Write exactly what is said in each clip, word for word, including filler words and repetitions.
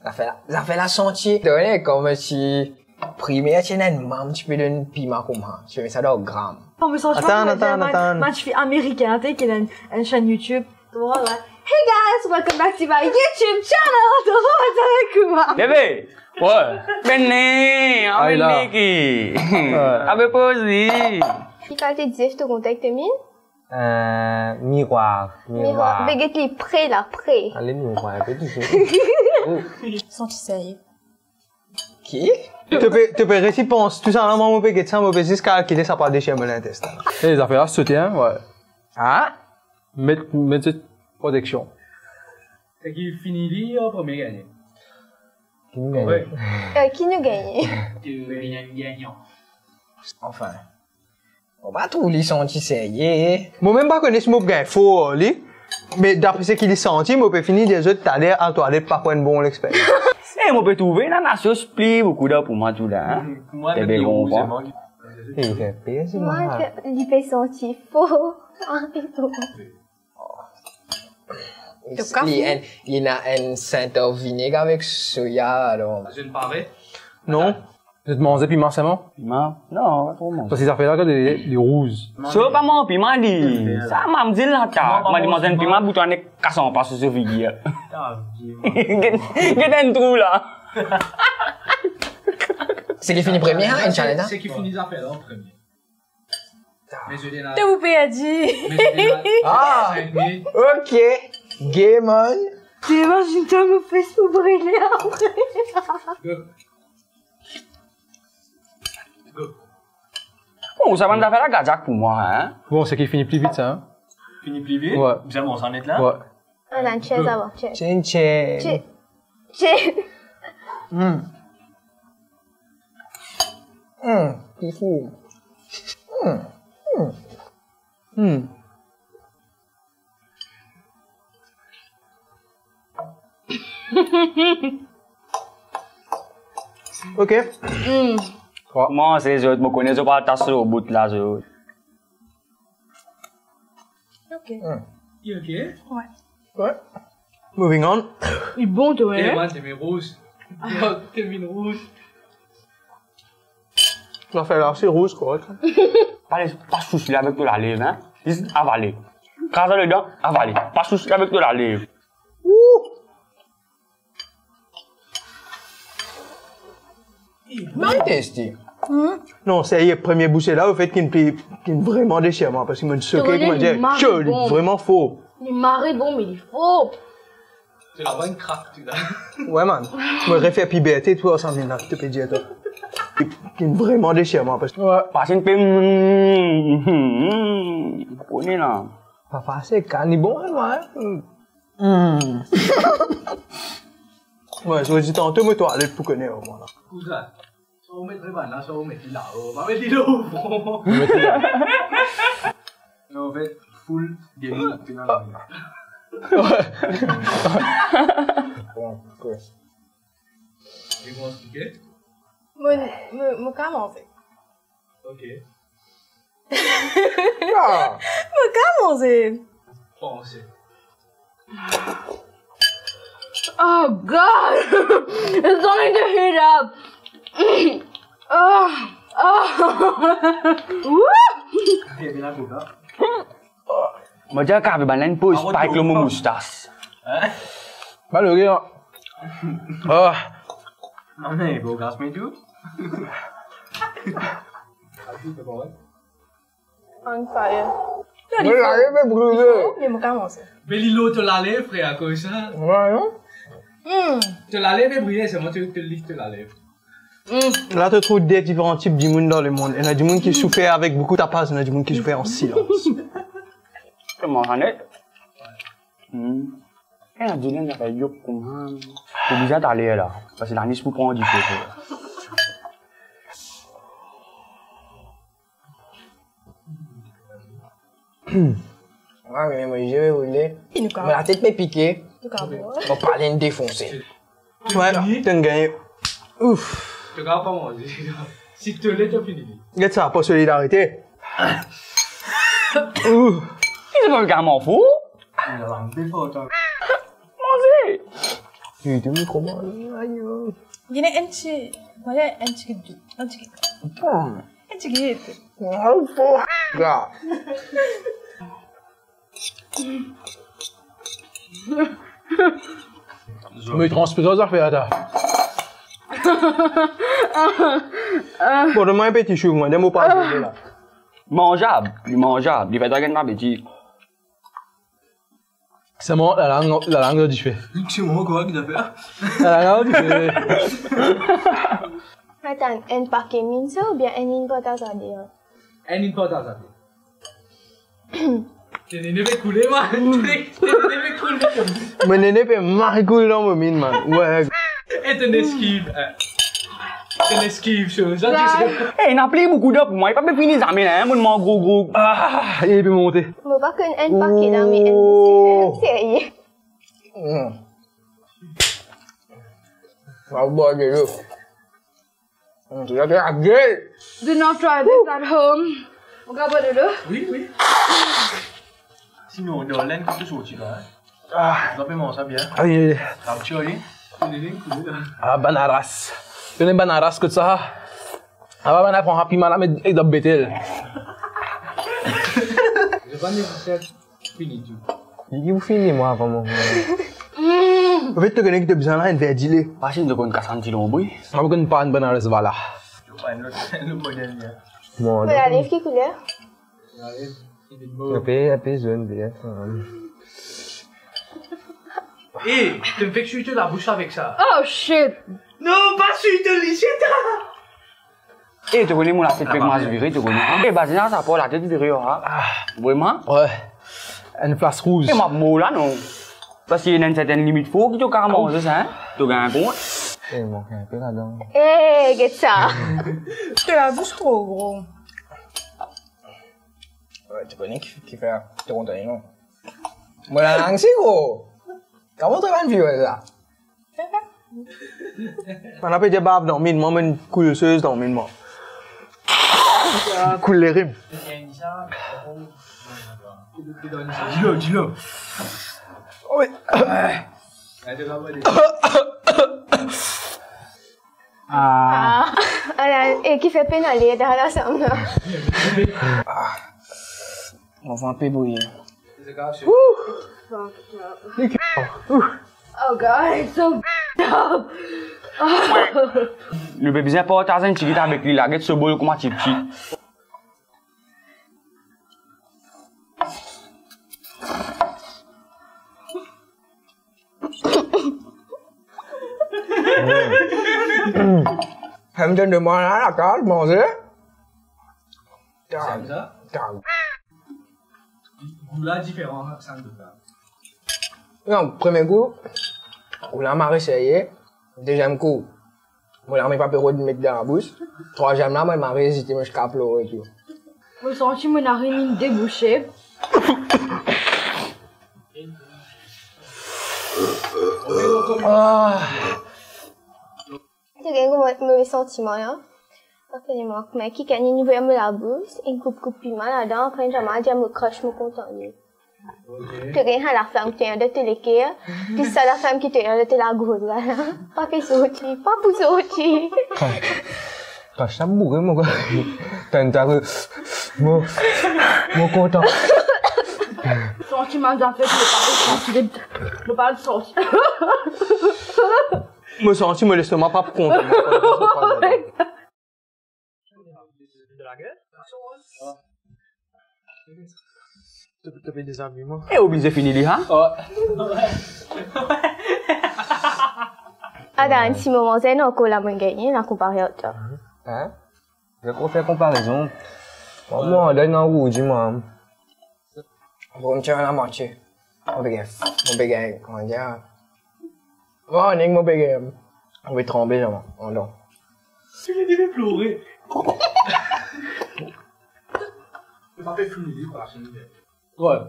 Zafer la, zafer la santi. Donn, kouma si primer ti ena enn mam ti pe donn piman kouma. Ti met sa dan gram. Mo santi... Atann, atann, atann. Mo santi amerikin, atann, ki ena enn, enn chaîne YouTube. Voilà. Hey guys, welcome back to my YouTube channel. Bebe, ouais. Bene, Ay, la. Niki. Ouais. Abe pozi. Ki kalite dizef to kontan ek to minn? Euh, mirwar, mirwar. Mirwar. Be get li pre la, pre. Ale mirwar, pe touche. Santi serye. Ki? To pe, to pe resi pans tou sa la, mwa mo pe get sa, mo pe zis kalkile sa pa deser mo lintestin. Eh, zafer la sote, hein, ouais. Ah? Met, met zot proteksion. Seki fini li an premie gagne. Ki nou gagne? Wi. Euh, ki nou gagne? Ki nou gagne? Anfin. Mo pa trouv li santi serye. Mo mem pa kone si mo pou gagn for li, me dapre seki li santi, mo pe fini dir zot taler al twalet pa pou enn bon lexperyans. Eh, mo pe trouve ena lasos pli boukou dan pou mwa tou la, hein? Pou mwa, bebe, li rouz, konpran? Li fer per, se mwa. Li pe santi for. To kafe? Li enn, li ena enn sent vineg avek soya, alor. Zot pare? Non. Zot manze piman selman? Piman? Non, pa tro manze. Parski zafer la, gade, li, li rouz. So pa manz piman li. Sa, mam dir la, ta. Non, pa manz piman. Li manz enn piman, bouton nek kas anpas so figir. Ta vie, man. Get, get enn trou la. Seki fini premie, hein, enn challenge, hein? Seki fini zafer la an premie. Mezire la. Te ou perdi. Mezire la. Ah, ok. Game on. Te imazinn twa mo fes pou brile apre. Go. Go. Bon, sa bann zafer la gagn pou mwa, hein? Bon, seki fini pli vit sa, hein? Fini pli vit? Ouais. Bizin manz sa net la? Ouais. Ann, ann, cheers avan, cheers. Chin chin. Che-, che-, Hmm. Hmm, ki fou. Hmm, hmm. Hmm. Ok. Hmm. Kouma se zot, mo kone zot pa tas lor bout la, zot. Ok. Hmm. You okay? Ouais. Ouais. Moving on. Li bon, to, hein? Eh, man, to vinn rouz. To vinn rouz. Zafer la, se rouz, korek. Pa les, pa sous li avek to lalev, hein? Zis avale. Kraz dan ledan, avale. Pa sous li avek to lalev. Ou! Mo teste. Hmm? Non, serye, premie bouye la, anfet, ki'nn pli, ki'nn vreman deser mwa, parski mo'nn soke, ki mo dir, li mari, li bon. Vreman for. Li mari bon, me li for. To la bann krak, to la. Ouais, man. Mo refer piberte, to, sa, me la, to pe dir, to. Ki'nn vreman deser mwa, parski... Ouais. Parski pe, hmm, hmm, hmm, hmm. Kone la. Papa, se kan li bon, hein, ouais. Hmm. Ouais, so dir tanto, mo twalet pou kone, o, vwala. Kousa? Sa ou met li la, sa ou met li la, o, pa met li la o fon. Mo met li la. Non, anfet, full demi, final. Ouais. Bon, ok. Li bon, ok? Mo, mo, mo kapav manze. Ok. Ah. Mo kapav manze. Panse. Oh God! It's going to heat up. Oh, oh. Woo! Bien, bien, bien. Mo dir kafe bann la inn poz pa ek lo mo moustas. Hein? Malere, hein. Ah. Non, me, bo, gas me tou. On fire. Non, li for. Mo lalev pe brile. Li for, me mo kapav manze. Be li lor to lalev, frer, akoz sa. Ouais, non? Hmm. To lalev pe brile, selman to, to liv to lalev. Hmm. La, to trouv de diferan tip dimoun dan lemonn. Ena dimoun ki soufer avek boukou tapaz, ena dimoun ki soufer an silans. Kouma sa net? Hmm. Ena dimoun ki apel yo kouma. Pou bizin taler la. Parski lanis pou pran dife. Ah, me mo zie pe brile. Mo latet pe pike. Mo pale inn defonse. Ouais, to'nn gagne. Ouf. To kapav pa manze. Si to le, to fini. Get sa, par solidarite. Ouf. Li se pa vreman fou. Manze. Li te mikro manze. Gagn enn ti, vwala, enn ti, enn ti, enn ti. Mo transpir sa zafer la. Bon, donn mwa enn peti sou mwa, donn mo pa la. Manzab, li manzab, li fer twa gagn apeti. Selman, lalang, lalang dan dife. Ti mwa, kwa, ki zafer? Lalang dan dife. Atann, enn pake minn sa oubien enn inn partaz a de? Enn inn partaz a de. To nene pe koule, man. To nene pe koule. Mo nene pe mal koul dan mo minn, man. Wi. E to eskiv, eh. To eskiv, so, sa, ti se. Eh, ena pli boukou dan pou mwa, li pa pe fini zame la, hein, mo manz gro, gro. Ah, li pe monte. Mo pa konn enn pake la, me enn... Oh. Serye. Mm. Sa bon, delo. Mm, to la, to la, gel. Do not try this at home. Ou kapav delo? Wi, wi. Sinon, dan lenn kot to sorti la, hein? Ah. Ou pe manz sa bien. Aye, aye. Sa ti, aye. Ah, Banaras. To kone Banaras kot sa? Ah, bann la pran piman la, met dan betel. Fini tou. Li ki pou fini mwa avan mwa. Anfet, to kone ki to bizin la, enn ver dile. Pasin to konn kas enn ti lonbri. Mwa mo konn pa enn Banaras, vwala. To pa enn lot, enn lot model, bien. Mo la lev ki kouler? Enpe, enpe zonn, bien. Eh, to fek swiy to labous avek sa. Oh, shit! Non, pa swiy to lise, ta! Eh, to kone mo latet pek mwa vire, to kone, hein? Eh, bazin la, sa pa latet vire, hein? Vreman? Wi. Enn flas rouz. Eh, mo mor la, non. Paski ena enn sertenn limit for ki to kapav manze sa, hein? To gagn kont? Eh, mank enpe ladan. Eh, get sa. To labous tro gro. Wi, to kone ki, ki fer to kontan, non? Mo lalang si gro. Kouma to bann viewers la? Bann la pe dir bav dan minn mwa, mo enn koul soz dan minn mwa. Koul lerim. Dilo, dilo. Wi. Ah. Ah. Ala, e ki fer pena le dan lasam la. Ah. Mo fer enpe bouyi. Oh God, it's so up. Nou pe bizin partaz enn tigit avek li la, get so bol kouma tipti. Enn tonn de mwa la, lakaz, manze. Sa, sa? Gou la diferan, sa, de la. Non, premie kou, ou la mare serye, deziem kou, mo lame pa pe rod met dan labous, trwaziem la, mo mare ezite, mo ziska plore tou. Mo santi mo narinn inn debouse. Ah. To gagn mo, mo santiman la. Apre mo, me kikenn inn ouver mo labous, inn koup, koup piman ladan, apre inn dir mwa, dir mo crush mo kontan li. Ok. To gagn sa laflam ki to ena dan to leker, tou sa laflam ki to ena dan to lagoz la, pa pe sorti, pa pou sorti. Kas sa boure mo, kwa. Tann ta, mo, mo kontan. Santiman zafer, mo pa santi, mo pa santi. Mo santi mo lestoma pa pou kontan. To, to pe dezabiy mwa. E, oblize fini li, ha? Atann, si mo manz enn ankor la, mo gagne la, konpare ar twa. Hein? Mo pa fer konparezon. Mwa, mo anda ena rougir mwa. Bon, mo ti ena lamwatie. Mo pe gagn, mo pe gagn, kouma dir? Mo nek mo pe gagn. Mo pe tranble, non, non. Si li pe plore. Mo pa pe fini li, pa fini. Gol.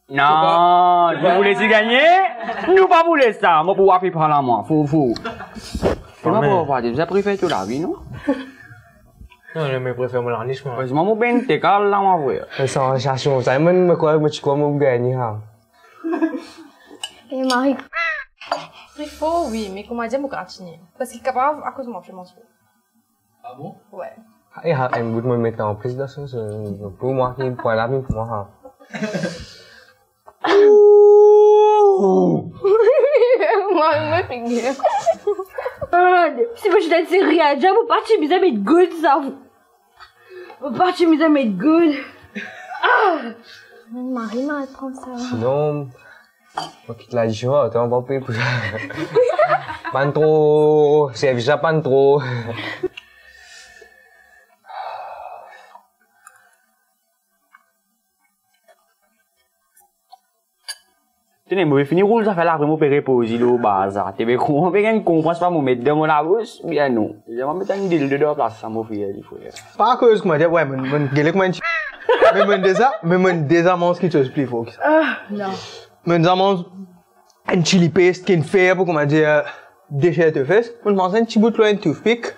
Non, nou voule ti gagne. Nou pa voule sa. Mo pou api pran la mwa. Fou, fou. Mo pa, pa, pa, mo prefer to lavi, non? Non, non, mo prefer mo lanis, mwa. Erezman mo benn tek al la, mwa, vre. Sa, sa, sa, sa, mo, mo krwar, mo ti krwar mo gagne, ha. E Marie. Pli for, wi, me koumadir mo gratign li. Parski kapav akoz mwa fer manti. Ah bon? Wi. E, ha, enn bout mo met an plis dan sos, eh, pou mwa ki, pou la, pou mwa, ha. Mwa, mo figir. Ah, si mo ti dan seri a, mo pa ti bizin met gout sa. Mo pa ti bizin met gout. Ah! Mari mal pran sa. Sinon, mo kit la dior, atann, mo pa pe pou sa. Bann tro, servis la bann tro. Tene, mo pe fini roul zafer la, apre mo pe repoz li lor baza. To pe konpran, pe gagn konpran, se pa mo met dan mo labous, oubien non. Mo met enn dildo dan plas sa, mo fer li, frer. Pa akoz koumadir, wi, mo, mo gele kouma enn ti-, me mo deza, me mo deza manz kiksoz pli for ki sa. Ah, non. Mo deza manz enn chili paste ki inn fer pou, koumadir, deser to fes. Mo manz enn ti bout lor enn toothpick.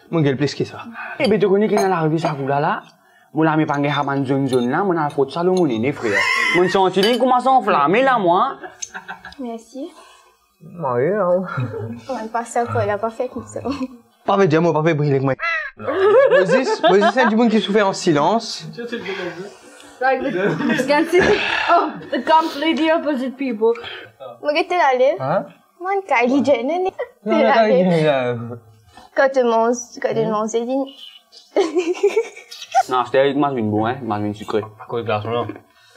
Mo gel plis ki sa. Ebe, to kone ki ena larive sa kou la la? Mo lame pa gagn sa bann zonn zonn la, mo al frot sa lor mo nene, frer. Mo santi li koumans anflame la, mwa. Mersi. Mari, non? Kouma pa sa, kor la pa fer koumsa. Pa ve dir mo pa pe brile ek mwa. Mo zis, mo zis enn dimoun ki soufer an silans. Like, the, you can see the, oh, the completely opposite people. Mo gete ale. Hein? Mwa, Kylie Jenner, ne? Non, non, Kylie Jenner. Kan to manz, kan to manz, li... Non, aster manz vinn bon, hein, manz vinn sikre. Akoz glason la?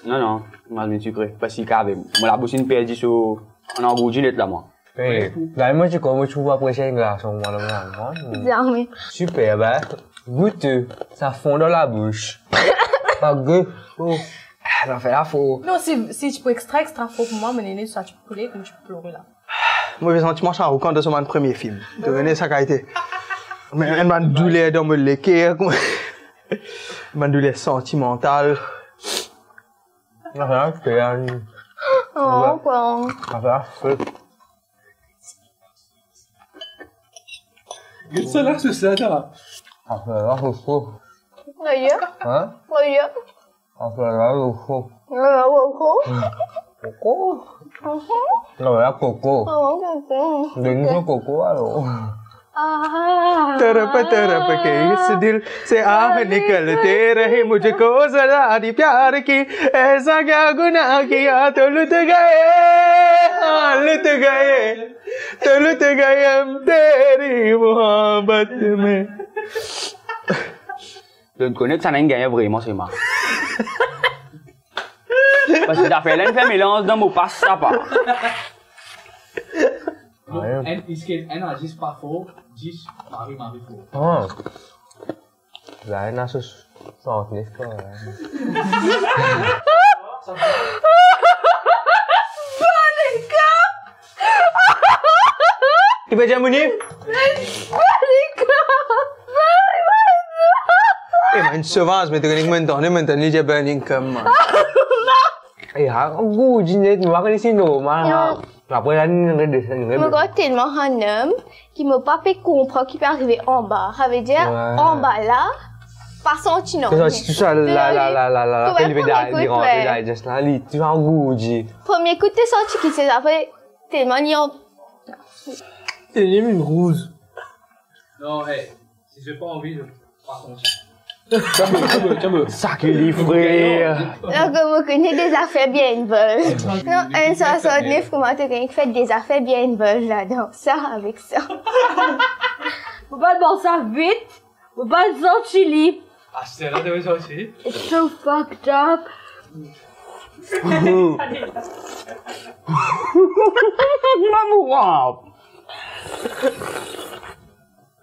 Non, non, manz vinn sikre. Parski kave, mo labous inn perdi so, ann angourdi net la, mwa. Wi. La, mwa, ti kouma ti pou apresie enn glason, mwa, la, mwa, mwa. Zame. Siper, ben, goute, sa fon dan labous. Pa gout. Oh. Ah, zafer la for. Non, si, si ti pou extra, extra for pou mwa, mo nene sa ti pou koule, kouma ti pou plore la. Mo pe santi mwa Shah Rukh Khan dan so bann premie fim. To kone sa kalite. Me enn bann douler dan mo leker, kouma, bann douler santimantal. Zafer la, se la, oh, kwa? Zafer la, se... Get sa lasos la, ta. Zafer la, se for. Aye. Hein? Aye. Zafer la, se for. Aye, aye, aye. Koko. Mhm. Zafer la, koko. Aye, koko. Donn nou koko, alor. Ah. तड़प तड़प के इस दिल से आह निकलते रहे, मुझको जरा भी प्यार की ऐसा क्या गुनाह किया, तो लुट गए, हाँ, लुट गए, तो लुट गए हम तेरी मोहब्बत में. Zot kone ki sa inn gagn vreman, se mwa. Parski zafer la inn fer melanz dan mo pas, sa pa. Aye. Enn, eski enn atis pa for, zis mari, mari for? Ah. La, ena so swasant-nef, kwa, la. Ki pe dir, Mounif? Eh, mwa, enn sovaz, me to kone ki mo'nn tande, mo'nn tann li dir Birmingham, mwa. Eh, ha, gout, dinet, mwa, kone se normal, ha. Non. Apre la, nou ret desann, nou ret desann. Mo krwar telman enn om ki mo pa pe konpran ki pe arive anba. Savedir, wi, anba la, pa santi nanye. Sa santi tou sa, la, la, la, la, la, la, koumadir, apre li pe deranze, la, just la, li tou angourdi. Premie kou, to santi kiksoz, apre, telman li an... Li vinn rouz. Non, hey, si zot pa anvi, zot pa kontan. Tiens, bon, tiens, bon, tiens, bon. Sa ki li, frer. Donk, mo kone de zafer bien bel. Non, enn swasant-nef, kouma to gagn fer de zafer bien bel ladan. Sa avek sa. Mo pa panse sa vit. Mo pa santi li. Aster la, to pe santi li? It's so fucked up. Maman.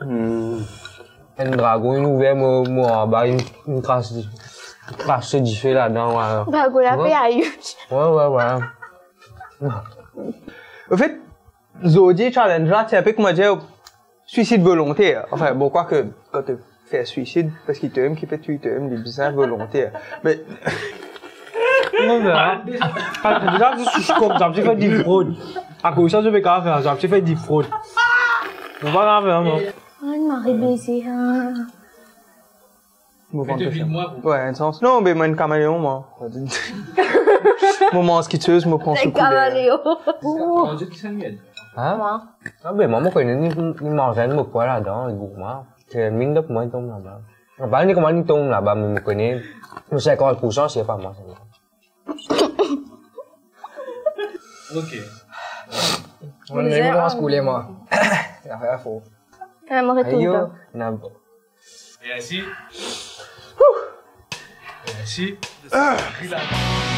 Hmm. Enn dragon inn ouver mo, mo anba, inn, inn kras, kras so dife ladan, wala. Dragon la pe ayout. Wi, wi, wi. Anfet, zordi challenge la, ti inpe, koumadir, swisid volonter. Anfin, bon, kwake, kan to fer swisid, parski tomem ki pe touy tomem, li bizin volonter. Me non, me, hein, deza, zis kouma sa, ti fer difrod. Akoz sa, to pe kapav fer sa, ti fer difrod. Mo pa kapav fer, non. Oh, mari beze, hein. Mo vant pe fer. Wi, enn sans. Non, be, mo enn kameleon, mwa. Mo manz kiksoz, mo pran so kouler. Kameleon. Enn zot ki sa nou ed. Hein? Mwa. Ah ben, mwa, mo kone ni, ni marzin, mo krwar ladan, li gourman. Se minn dok mwa, li tom laba. Apa, ni kouma li tom laba, me mo kone, mo sinkant poursan, se pa mwa, se mwa. Ok. Mo nek koumans koule, mwa. Zafer for. Eh, mo retourn Ayo, to. Na Merci. Merci. Relax.